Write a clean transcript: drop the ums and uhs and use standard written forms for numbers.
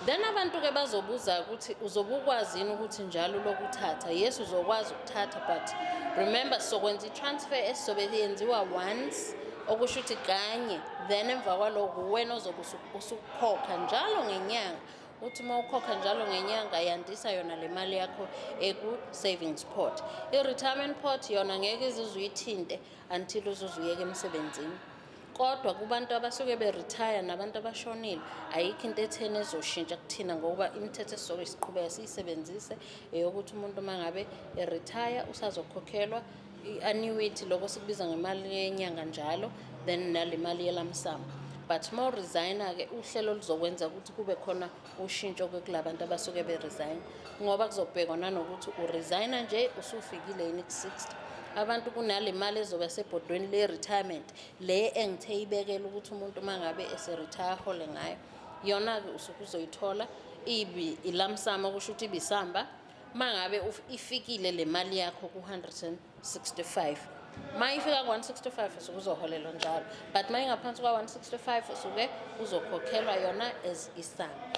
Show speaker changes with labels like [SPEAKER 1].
[SPEAKER 1] Then abantu-ke bazobuza ukuthi uzobe ukwazi yini ukuthi njalo lokuthatha. Yes, uzokwazi ukuthatha, but remember sizokwenza i-transfer esizobe yenziwa once, okusho ukuthi kanye, then emva kwaloko uwena ozobe usukhokha njalo ngenyanga. Uthi uma ukhokha njalo ngenyanga, yandisa yona le mali yakho eku-savings pot. I-retirement pot yona ngeke izuze uyithinte until uzuze uyeke emsebenzini. Kodwa kubantu abasuke be-retire nabantu abashonile, ayikho into etheni ezoshintsha kuthina, ngokuba imithetho esizoke siqhubeka siyisebenzise eyokuthi umuntu uma ngabe e-retire usazokhokhelwa i-annuity, lokho sikubiza ngemali yenyanga njalo, then nale mali ye-lump sum. But uma uresigna-ke, uhlelo luzokwenza ukuthi kube khona ushintsho-ke kula bantu abasuke be-resign, ngoba kuzobhekwa nanokuthi uresigna nje usufikile yini ku-60. Abantu kunale mali ezoba sebhodweni le-retirement le engithe ibekela ukuthi umuntu uma ngabe ese-retire ahole ngayo. Yona-ke usuke uzoyithola ibi i-lump sum, okusho ukuthi ibisamba uma ngabe ifikile le mali yakho ku-165. Uma ifika ku-165, usuke uzoholelwa njalo, but uma ingaphansi kwa-165, usuke uzokhokhelwa yona as isamba.